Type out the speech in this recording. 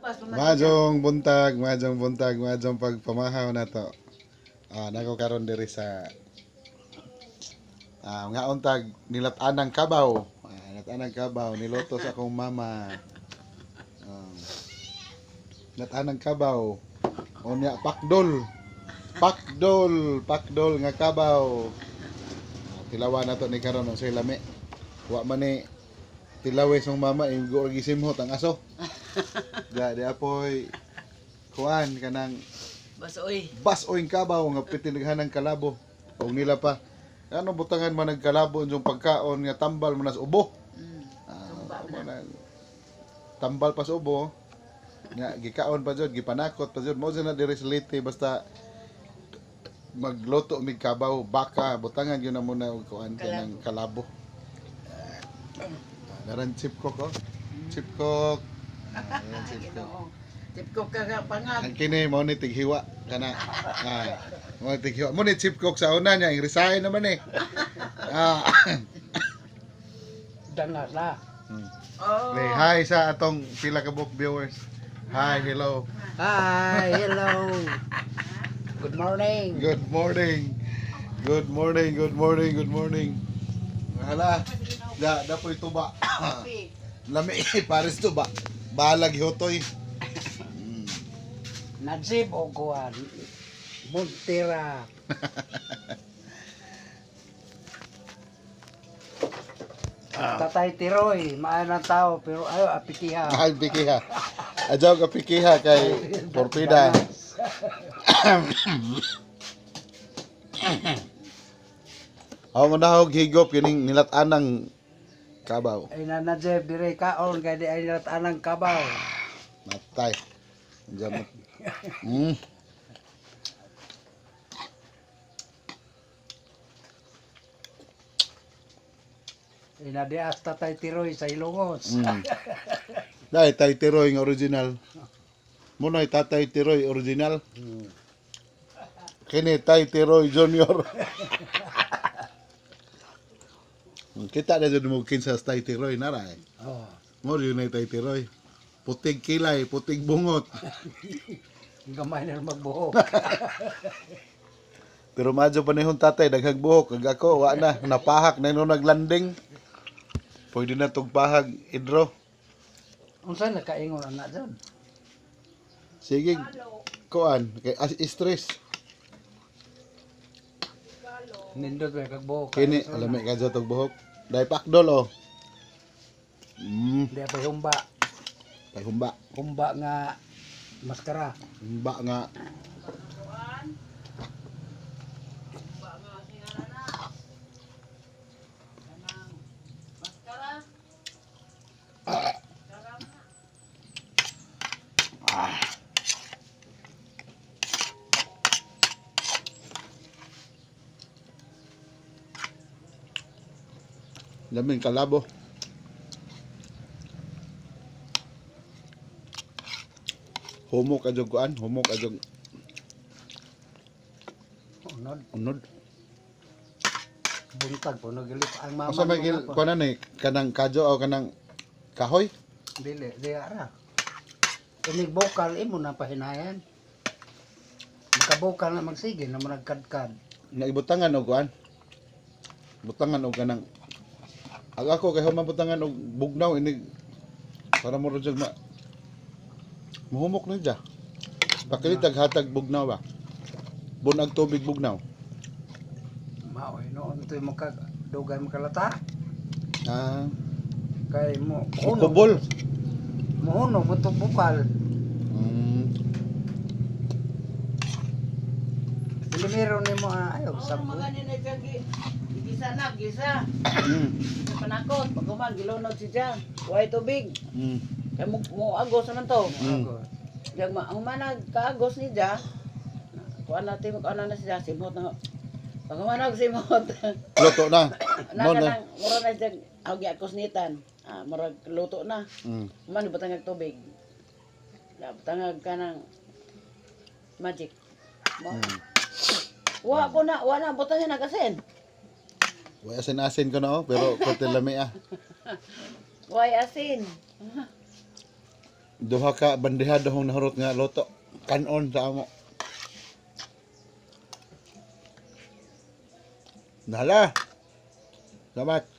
Majong buntag, majong buntag, majong pagpamahaw na to. Nako karon diri sa nga untag nilat-anang kabaw. Nilat-anang kabaw niluto sa akong mama. Nilat-anang kabaw. Unya pakdol. Pakdol, pakdol nga kabaw. Tilawan nato ni karon unsay lami. Wa man ni tilawi sa mama igo ra gisimhot ang aso. Da di apoy kuan kanang Basoy. basoy kabaw nga pitinaghan ng kalabo. Og nila pa ano butangan man nagkalabo yung pagkaon nga tambal man sa ubo. Tumba na. Tambal pa sa ubo. Nga gikaon pa jud, gipanakot pa jud. Mao na diri sa Leyte basta magluto mig kabaw baka butangan gyud na muna og kuan kanang kalabo. Naran chip cook oh. Chip cook. Chip cook. Chip cook ka pangag. Ang kini mo ni tighiwa kana. Mo ni tighiwa. Mo ni chip cook sa una niya, ingresahe naman eh. Dangas na. Oh. Hey, hi sa atong pila ka book viewers. Hi, hello. Hi, hello. Good morning. Good morning. Good morning, good morning, good morning. Hala. Da dapoy tuba. Lami pares tuba. Balag hotoy. Najib o kuan. Montera. Tatay Tiroy, maayo ng tao pero ayo apikiha. Ay pikiha. Adyaw ka pikiha kay Porpida. Ako na og higop kining nilat-anang kabaw. Ay na Najib dire kaon kay di ay nilat-anang kabaw. Matay. Diyan. Ay na dias Tatay Tiroy sa Ilongos. Dai Tay Tiroy nga original. Munoy Tatay Tiroy original. Kini Tay Tiroy Junior. Kita na jud mo kinsa sa Tay Tiroy nara eh. Oh. Mo yun ay Tay Tiroy. Putig kilay, putig bungot. Gamay na magbuhok. Pero madyo panihon tatay, daghang buhok. Ag ako, wa na. Napahak na yun naglanding. Pwede na tugpahag, idro. Unsa nakaingon ana dyan? Sige, kuan. Kay stress. Nindot ba kag buhok? Kini, alam ka dyan tug buhok. Dahil pakdol, oh. Di pa humba. Dahil humba. Humba nga maskara. Humba nga. Laming kalabo. Humok adjog kuan, humok adjog Unod. Unod. Buntag po nagilip ang mama. Asa may gil kuan ni kanang kadyo o kanang kahoy? Dili, di ara. Inig bokal imo na pahinayan. Makabokal na magsige na mo nagkadkad. Naibutangan og kuan. Butangan og kanang ag ako kay human butangan og bugnaw inig para mo jud ma muhumok na dya. Pakilitag hatag bugnaw ba. Bunag tubig bugnaw. Maoy noon to'y maka dugay makalata. Kay mo Kubol. Muhuno mo to bukal. Primero ni mo ayo Oh, sa mga ni na gisa na, gisa. Panakot, pag gilunod si Jan. Way tubig. Kay mo agos naman to. Diyan ma ang manag kaagos ni Ja. Kuan natin kuan na siya simot na. Pag humanag simot. Luto na. Na Mo na. kanang mura na siya agi akos nitan. Murag luto na. Man butangag tubig. La butangag kanang magic. Mo. Wa ko na, wa na butang na kasin. Way asin-asin ko na oh, pero konti lami ah. Way asin. Duha ka bandeha dahong nahurot nga luto. Kanon sa amo. Nala. Salamat.